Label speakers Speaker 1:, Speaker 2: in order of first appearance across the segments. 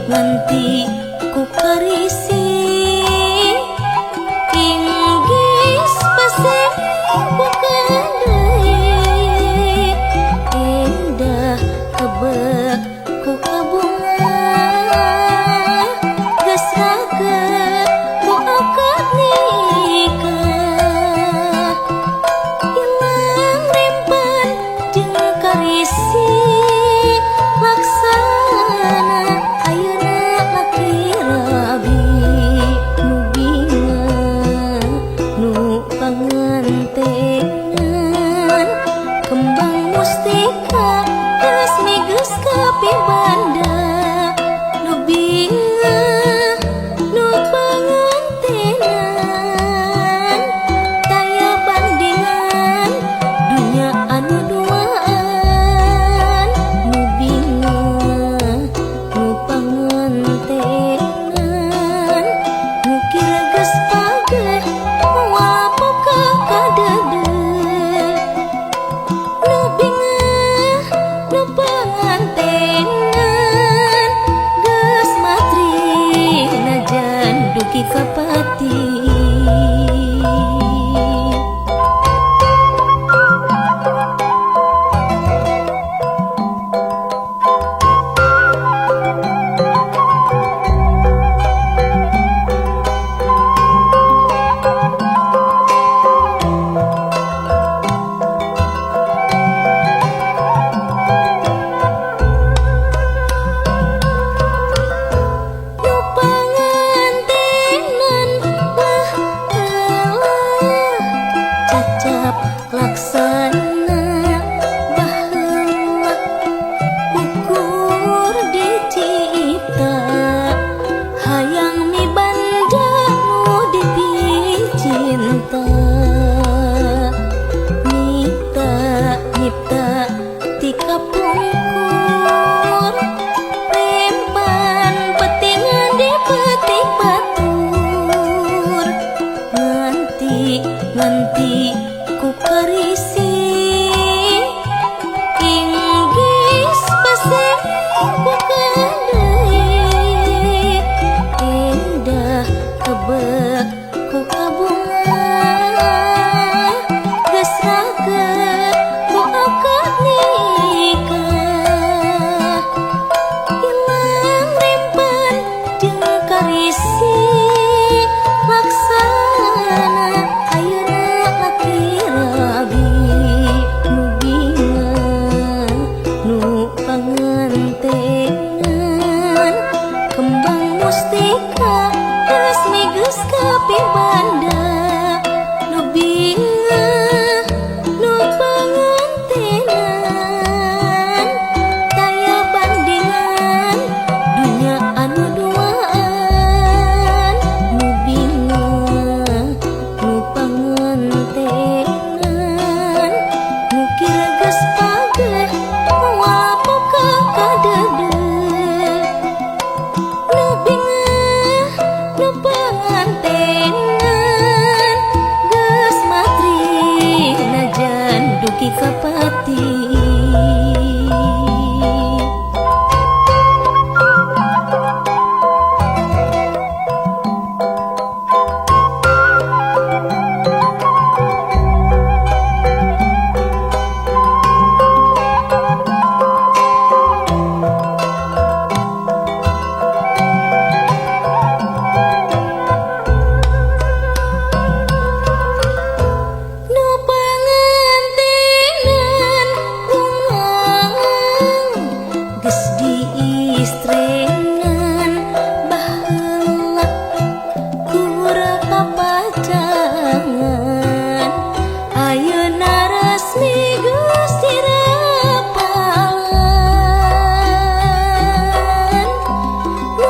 Speaker 1: Nganti ku karisi inggis pasir bukan deui indah kebek ku kabunga geus raket ku akad nikah ilang rempan jeung karisi laksana ayeuna laki rabi nu bingah nu pangantenan kembang mustika resmi geus kapibanda nu bingah nu pangantenan taya bandingan dunya anu duaan nu bingah nu pangantenan nu kira geus pageh moal poka kadede nu bingah nu pangantenan geus matri najan dugi ka pati. Nu pangantenan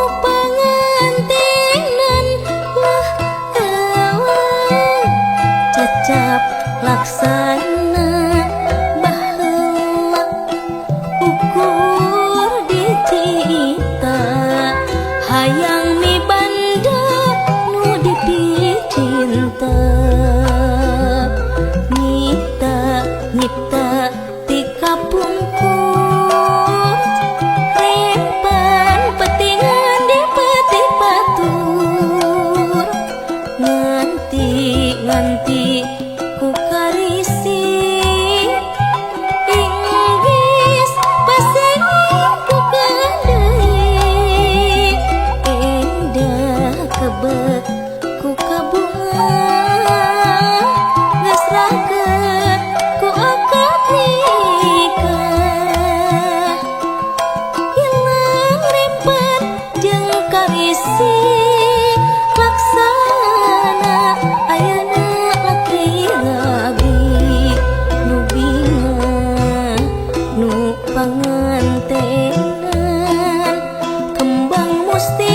Speaker 1: Pangantenan wah eueuh cacap laksana baheula ukur dicipta hayang mibanda nu dipicinta nyipta nyipta ti kapungkur rempan petingan dipetik batur nganti nganti ku karisi Inggris paseni ku deui endah kebek ku kabunga geus raket ku akad nikah ilang rempet jeung karisi laksana ayeuna laki rabi nu bingah nu pangantenan kembang mustika.